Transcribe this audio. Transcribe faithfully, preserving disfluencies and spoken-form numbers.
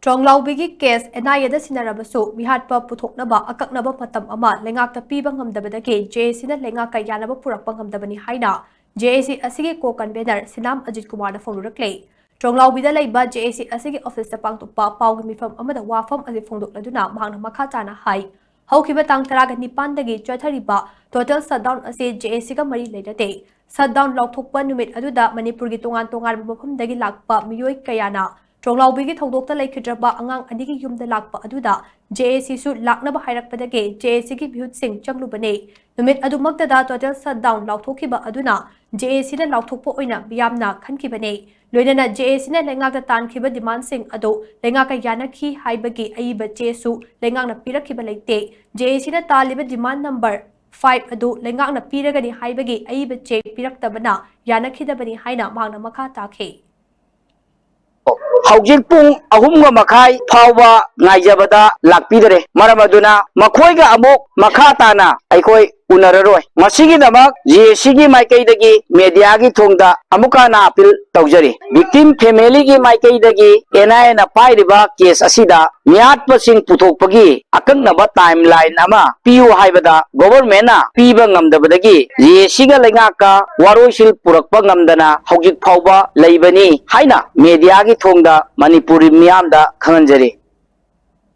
ꯇ꯭ꯔꯣꯡꯂꯥꯎꯕꯤꯒꯤ case and ꯑꯥꯏ ꯑꯦꯗ ꯁꯤꯟꯅꯔꯕꯁꯨ ꯃꯤꯍꯥꯠꯄ ꯄꯨꯊꯣꯛꯅꯕ ꯑꯀꯛꯅꯕ ꯃꯇꯝ ꯑꯃ ꯂꯩꯉꯥꯛꯇ ꯄꯤꯕ ꯉꯝꯗꯕꯗꯒꯤ ꯖꯦ ꯑꯦ ꯁꯤꯅ ꯂꯩꯉꯥꯛꯀ ꯌꯥꯅꯕ ꯄꯨꯔꯛꯄ ꯉꯝꯗꯕꯅꯤ ꯍꯥꯏꯅ ꯖꯦ ꯑꯦ ꯁꯤ ꯑꯁꯤꯒꯤ ꯀꯣ ꯀꯟꯚꯦꯅꯔ ꯁꯤꯅꯥꯝ ꯑꯖꯤꯠ ꯀꯨꯃꯥꯔꯅ ꯐꯣꯡꯗꯣꯔꯛꯂꯦ꯫ ꯇ꯭ꯔꯣꯡꯂꯥꯎꯕꯤꯗ ꯂꯩꯕ ꯖꯦ ꯑꯦ ꯁꯤ ꯑꯁꯤꯒꯤ ꯑꯣꯐꯤꯁꯇ ꯄꯥꯡꯊꯣꯛꯄ ꯄꯥꯎꯒꯤ ꯃꯤꯐꯝ ꯑꯃꯗ ꯋꯥꯐꯝ ꯑꯁꯤ ꯐꯣꯡꯗꯣꯛꯂꯗꯨꯅ ꯃꯍꯥꯛꯅ ꯃꯈꯥ ꯇꯥꯅ ꯍꯥꯏ, ꯍꯧꯈꯤꯕ ꯇꯥꯡ ꯇꯔꯥꯒ ꯅꯤꯄꯥꯟꯗꯒꯤ ꯆꯠꯊꯔꯤꯕ ꯇꯣꯇꯦꯜ ꯁꯠꯗꯥꯎꯟ ꯑꯁꯤ ꯖꯦ ꯑꯦ ꯁꯤꯒ ꯃꯔꯤ ꯂꯩꯅꯗꯦ꯫ ꯁꯠꯗꯥꯎꯟ ꯂꯥꯎꯊꯣꯛꯄ ꯅꯨꯃꯤꯠ ꯑꯗꯨꯗ ꯃꯅꯤꯄꯨꯔꯒꯤ ꯇꯣꯉꯥꯟ ꯇꯣꯉꯥꯟꯕ ꯃꯐꯝꯗꯒꯤ ꯂꯥꯛꯄ ꯃꯤꯑꯣꯏ ꯀꯌꯥꯅ ꯇ꯭ꯔꯣꯡꯂꯥꯎꯕꯤꯒꯤ ꯊꯧꯗꯣꯛꯇ ꯂꯩꯈꯤꯗ꯭ꯔꯕ ꯑꯉꯥꯡ ꯑꯅꯤꯒꯤ ꯌꯨꯝꯗ ꯂꯥꯛꯄ ꯑꯗꯨꯗ ꯖꯦ ꯑꯦ ꯁꯤꯁꯨ ꯂꯥꯛꯅꯕ ꯍꯥꯏꯔꯛꯄꯗꯒꯤ ꯖꯦ ꯑꯦ ꯁꯤꯒꯤ ꯃꯤꯍꯨꯠꯁꯤꯡ ꯆꯪꯂꯨꯕꯅꯤ꯫ ꯅꯨꯃꯤꯠ ꯑꯗꯨꯃꯛꯇꯗ ꯇꯣꯇꯦꯜ ꯁꯠꯗꯥꯎꯟ ꯂꯥꯎꯊꯣꯛꯈꯤꯕ ꯑꯗꯨꯅ ꯖꯦ ꯑꯦ ꯁꯤꯅ ꯂꯥꯎꯊꯣꯛꯄ ꯑꯣꯏꯅ ꯃꯤꯌꯥꯝꯅ ꯈꯟꯈꯤꯕꯅꯤ꯫ ꯂꯣꯏꯅꯅ ꯖꯦ ꯑꯦ ꯁꯤꯅ ꯂꯩꯉꯥꯛꯇ ꯇꯥꯟꯈꯤꯕ ꯗꯤꯃꯥꯟꯁꯤꯡ ꯑꯗꯨ ꯂꯩꯉꯥꯛꯀ ꯌꯥꯅꯈꯤ ꯍꯥꯏꯕꯒꯤ ꯑꯏꯕ ꯆꯦꯁꯨ ꯂꯩꯉꯥꯛꯅ ꯄꯤꯔꯛꯈꯤꯕ ꯂꯩꯇꯦ꯫ ꯖꯦ ꯑꯦ ꯁꯤꯅ ꯇꯥꯜꯂꯤꯕ ꯗꯤꯃꯥꯟ ꯅꯝꯕꯔ ꯐꯥꯏꯚ ꯑꯗꯨ ꯂꯩꯉꯥꯛꯅ ꯄꯤꯔꯒꯅꯤ ꯍꯥꯏꯕꯒꯤ ꯑꯏꯕ ꯆꯦ ꯄꯤꯔꯛꯇꯕꯅ ꯌꯥꯅꯈꯤꯗꯕꯅꯤ ꯍꯥꯏꯅ ꯃꯍꯥꯛꯅ ꯃꯈꯥ ꯇꯥꯈꯤ꯫ ꯍꯧꯖꯤꯛ ꯄꯨꯡ ꯑꯍꯨꯝꯒ ꯃꯈꯥꯏ ꯐꯥꯎꯕ ꯉꯥꯏꯖꯕꯗ ꯂꯥꯛꯄꯤꯗꯔꯦ꯫ ꯃꯔꯝ ꯑꯗꯨꯅ ꯃꯈꯣꯏꯒ ꯑꯃꯨꯛ ꯃꯈꯥ ꯇꯥꯅ ꯑꯩꯈꯣꯏ ꯎꯅꯔꯔꯣꯏ꯫ ꯃꯁꯤꯒꯤꯗꯃꯛ ꯖꯦ ꯑꯦ ꯁꯤꯒꯤ ꯃꯥꯏꯀꯩꯗꯒꯤ ꯃꯦꯗꯤꯌꯥꯒꯤ ꯊꯣꯡꯗ ꯑꯃꯨꯛꯀ ꯍꯟꯅ ꯑꯄꯤꯜ ꯇꯧꯖꯔꯤ꯫ ꯚꯤꯛꯇꯤꯝ ꯐꯦꯃꯤꯂꯤꯒꯤ ꯃꯥꯏꯀꯩꯗꯒꯤ ꯑꯦꯟ ꯑꯥꯏ ꯑꯦꯅ ꯄꯥꯏꯔꯤꯕ ꯀꯦꯁ ꯑꯁꯤꯗ ꯃꯤꯍꯥꯠꯄꯁꯤꯡ ꯄꯨꯊꯣꯛꯄꯒꯤ ꯑꯀꯛꯅꯕ ꯇꯥꯏꯝ ꯂꯥꯏꯟ ꯑꯃ ꯄꯤꯌꯨ ꯍꯥꯏꯕꯗ ꯒꯣꯚꯔꯟꯃꯦꯟꯠꯅ ꯄꯤꯕ ꯉꯝꯗꯕꯗꯒꯤ ꯖꯦ ꯑꯦ ꯁꯤꯒ ꯂꯩꯉꯥꯛꯀ ꯋꯥꯔꯣꯏꯁꯤꯜ ꯄꯨꯔꯛꯄ ꯉꯝꯗꯅ ꯍꯧꯖꯤꯛ ꯐꯥꯎꯕ ꯂꯩꯕꯅꯤ ꯍꯥꯏꯅ ꯃꯦꯗꯤꯌꯥꯒꯤ ꯊꯣꯡꯗ ꯃꯅꯤꯄꯨꯔꯤ ꯃꯤꯌꯥꯝꯗ ꯈꯪꯍꯟꯖꯔꯤ꯫